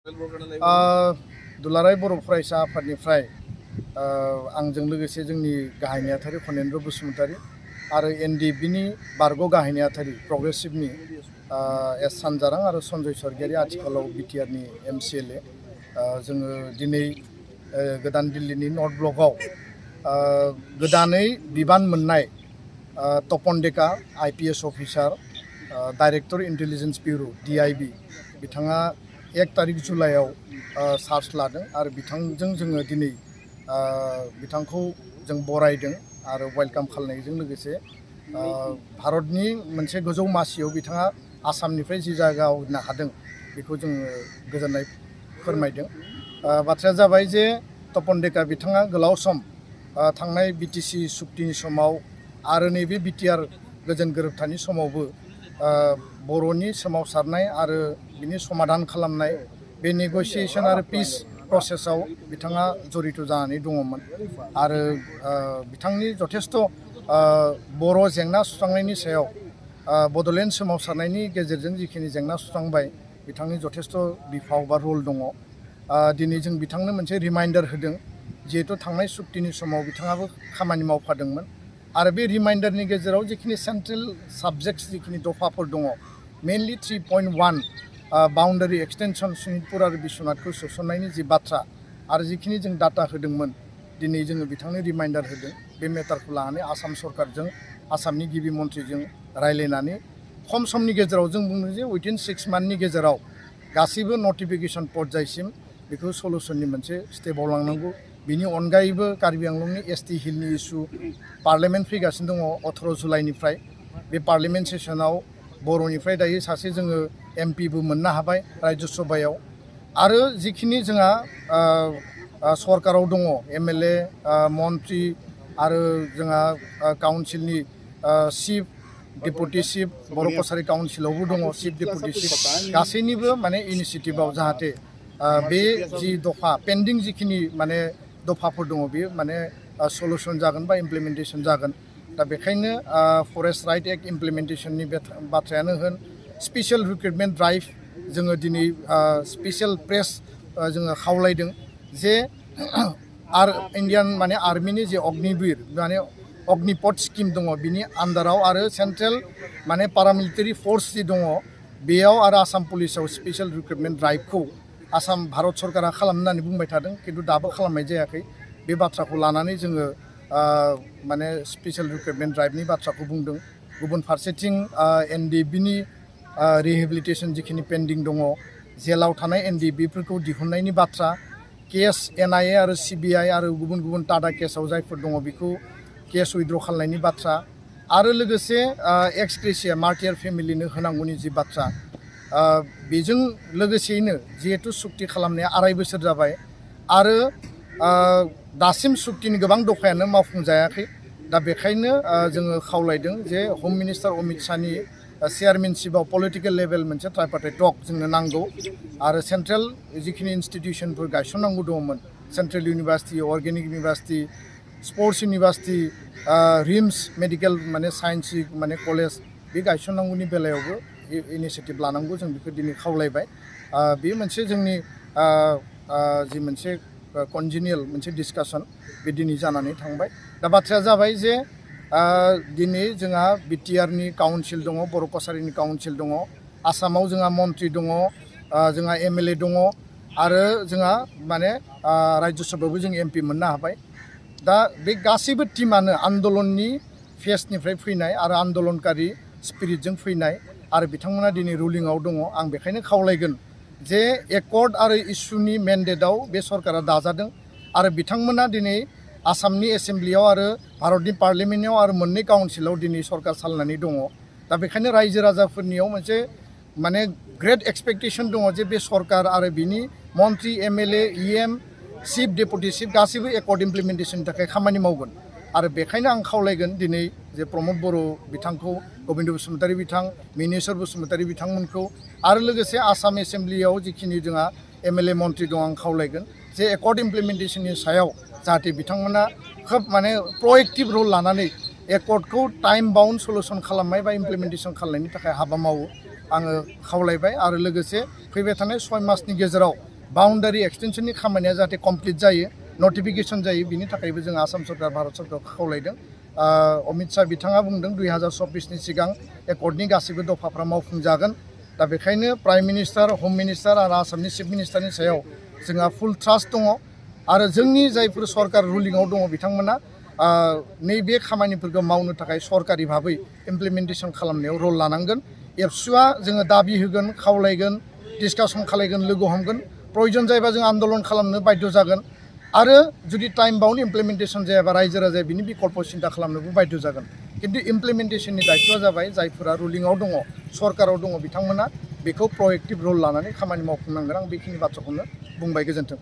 दुलाराय बर' फरायसा आफादनिफ्राय आंजों लोगोसे जोंनि गाहाय नेहाथारि फनेन्द्र बसुमतारी आरो एनडिएफबिनि बारग' गाहाय नेहाथारि प्रग्रेसिभनि एस सानजारां आरो सन्जय सरगियारि आथिखालाव बिटिआरनि एमसिएलए जोङो दिनै गोदान दिल्लीनि नर्थ ब्लकआव गोदानै बिबान मोननाय Tapan Deka IPS officer director intelligence bureau DIB बिथाङा 1 तारिख जुलाइआव चार्ज लादों आरो बिथांजों जोङो दिनै बिथांखौ जों बरायदों आरो वेलकाम खालामनायजों लोगोसे भारतनि मोनसे गोजौ मासियाव बिथाङा आसामनिफ्राय जि जायगायाव होनो हादों बेखौ जोङो गोजोननाय फोरमायदों। बाथ्राया जाबाय जे तपन डेका बिथाङा गोलाव सम थांनाय बिटिसि सुक्तिनि समाव आरो नैबे बिटिआर गोजोन गोरोबथानि समावबो बर'नि सोमावसारनाय आरो बिनि समाधान खालामनाय बे नेगसिएशन आरो पिस प्रसेसआव बिथाङा जड़ित जानानै दङमोन आरो बिथांनि जथेस्थ बर' जेंना सुस्रांनायनि सायाव बड'लेण्ड सोमावसारनायनि गेजेरजों जिखिनि जेंना सुस्रांबाय बिथांनि जथेस्थ बिफाव बा रल दङ। दिनै जों बिथांनो मोनसे रिमाइन्डार होदों जिहेतु थांनाय सुक्तिनि समाव बिथाङाबो खामानि मावफादोंमोन आरो बे रिमाइन्डारनि गेजेराव जिखिनि सेन्ट्रेल साबजेक्ट्स जिखिनि दफाफोर दङ मेनलि 3.1 बाउन्डारि एक्सटेनसन सनितपुर आरो बिश्वनाथखौ सोसननायनि जि बाथ्रा आरो जिखिनि जों डाटा होदोंमोन दिनै जोङो बिथांनो रिमाइन्डार होदों बे मेटारखौ लानानै आसाम सरकारजों आसामनि गिबि मन्थ्रिजों रायलायनानै खम समनि गेजेराव जों बुंदों जे उइदिन 6 मान्थनि गेजेराव गासैबो नटिफिकेसन पर्यायसिम बेखौ सलुसननि मोनसे स्टेपआव लांनांगौ। बिनि अनगायैबो कार्बि आंलंनि एसटि हिलनि इस्यु पार्लियामेन्ट फैगासिनो दङ 18 जुलाइनिफ्राय बे पार्लियामेन्ट सेसनाव बर'निफ्राय दायो सासे जोङो एमपिबो मोननो हाबाय राज्य सभायाव आरो जिखिनि जोंहा सरकाराव दङ एमएलए मन्त्रि आरो जोंहा काउन्सिलनि चिफ डेपुटि चिफ बर' कसारि काउन्सिलावबो दङ चिफ डेपुटि चिफ गासैनिबो माने इनिसिएटिभआव जाहाथे बे जि दफा पेन्डिं जिखिनि माने दफाफोर दङ बेयो माने सलुसन जागोन बा इमप्लिमेन्टेसन जागोन। दा बेखायनो फरेस्ट राइट एक्ट इमप्लिमेन्टेसननि बाथ्रायानो होन स्पेसियेल रिक्रुटमेन्ट ड्राइभ जोङो दिनै स्पेसियेल प्रेस जोङो खावलायदों जे इन्डियान माने आर्मिनि जे अग्निवीर माने अग्निपथ स्किम दङ बिनि आन्डाराव आरो सेन्ट्रेल माने पारामिलिटारि फर्स जि दङ बेयाव आरो आसाम पुलिसाव स्पेसियेल रिक्रुटमेन्ट ड्राइभखौ आसाम भारत सरकारा खालामनानै बुंबाय थादों खिन्थु दाबो खालामनाय जायाखै। बे बाथ्राखौ लानानै जोङो माने स्पेसियेल रिक्रुटमेन्ट ड्राइभनि बाथ्राखौ बुंदों। गुबुन फारसेथिं एनडिएफबिनि रिहेबिलिटेसन जिखिनि पेन्डिं दङ जेलाव थानाय एनडिएफबिफोरखौ दिहुननायनि बाथ्रा केस एनआइए आरो सिबिआइ आरो गुबुन गुबुन टाटा केसआव जायफोर दङ बेखौ केस उइथड्र खालामनायनि बाथ्रा आरो लोगोसे एक्स ग्रेसिया मार्टियार फेमिलिनो होनांगौनि जि बाथ्रा बेजों लोगोसेयैनो जिहेतु सुक्ति खालामनाया 2.5 बोसोर जाबाय आरो दासिम सुक्तिनि गोबां दफायानो मावफुंजायाखै। दा बेखायनो जोङो खावलायदों जे हम मिनिस्टार अमित शाहनि चेयारमेनशिपआव पलिटिकेल लेभेल मोनसे ट्राइपार्टाइट टक जोंनो नांगौ आरो सेन्ट्रेल जिखिनि इन्स्टिटिउसनफोर गायसननांगौ दङमोन central university organic university sports university RIMS medical माने साइन्स माने कलेज बे गायसननांगौनि बेलायावबो इनिसिएटिभ लानांगौ जों बेखौ दिनै खावलायबाय। बे मोनसे जोंनि जि मोनसे कन्जिनियेल मोनसे डिसकासन बे दिनै जानानै थांबाय। दा बाथ्राया जाबाय जे दिनै जोंहा बिटिआरनि काउन्सिल दङ बर' कसारिनि काउन्सिल दङ आसामाव जोंहा मन्त्रि दङ जोंहा एमएलए दङ आरो जोंहा माने राज्य सभायावबो जों एमपि मोननो हाबाय। दा बे गासैबो टिमानो आन्दलननि फेसनिफ्राय फैनाय आरो आन्दलनकारि स्पिरिटजों फैनाय आरो बिथांमोना दिनै रुलिंआव दङ। आं बेखायनो खावलायगोन जे एकर्ड आरो इस्युनि मेन्डेटआव बे सरकारा दाजादों आरो बिथांमोना दिनै आसामनि एसेम्ब्लियाव आरो भारतनि पार्लियामेन्टआव आरो मोननै काउन्सिलाव दिनै सरकार सालायनानै दङ। दा बेखायनो रायजो राजाफोरनियाव मोनसे माने ग्रेट एक्सपेक्टेसन दङ जे बे सरकार आरो बिनि मन्त्रि MLA EM chief deputy chief गासैबो एकर्ड इमप्लिमेन्टेसननि थाखाय खामानि मावगोन आरो बेखायनो आं खावलायगोन दिनै जे प्रमद बर' बिथांखौ गबिन्द बसुमतारी बिथां मिनेश्वर बसुमतारी बिथांमोनखौ आरो लोगोसे आसाम एसेम्ब्लियाव जिखिनि जोंहा एमएलए मन्त्रि दं आं खावलायगोन जे एकर्ड इमप्लिमेन्टेसननि सायाव जाहाथे बिथांमोना खोब माने प्रएक्टिभ रल लानानै एकर्डखौ टाइम बाउन्ड सलुसन खालामनाय बा इमप्लिमेन्टेसन खालामनायनि थाखाय हाबा मावो आङो खावलायबाय आरो लोगोसे फैबाय थानाय 6 मासनि गेजेराव बाउन्डारि एक्सटेनसननि खामानिया जाहाथे कमप्लिट जायो नटिफिकेसन जायो बिनि थाखायबो जों आसाम सरकार भारत सरकारखौ खावलायदों अमित शाह बिथाङा बुंदों 2024नि सिगां एकर्डनि गासैबो दफाफ्रा मावफुंजागोन दा बेखायनो प्राइम मिनिस्टार हम मिनिस्टार आरो आसामनि चिफ मिनिस्टारनि सायाव जोंहा फुल ट्रास्ट दङ आरो जोंनि जायफोर सरकार रुलिंआव दङ बिथांमोना नैबे खामानिफोरखौ मावनो थाखाय सरकारि भाबै इमप्लिमेन्टेसन खालामनायाव रल लानांगोन एबसुआ जोङो दाबि होगोन खावलायगोन डिसकासन खालायगोन लोगो हमगोन प्रयजन जायोबा जों आन्दलन खालामनो बाध्य जागोन आरो जुदि टाइम बाउन्ड इमप्लिमेन्टेसन जायाबा रायजो राजाया बिनि बिकल्प सिन्था खालामनोबो बाध्य जागोन खिन्थु इमप्लिमेन्टेसननि दायित्वआ जाबाय जायफोरा रुलिंआव दङ सरकाराव दङ बिथांमोना बेखौ प्रएक्टिभ रल लानानै खामानि मावफुंनांगोन आं बेखिनि बाथ्राखौनो बुंबाय गोजोन्थों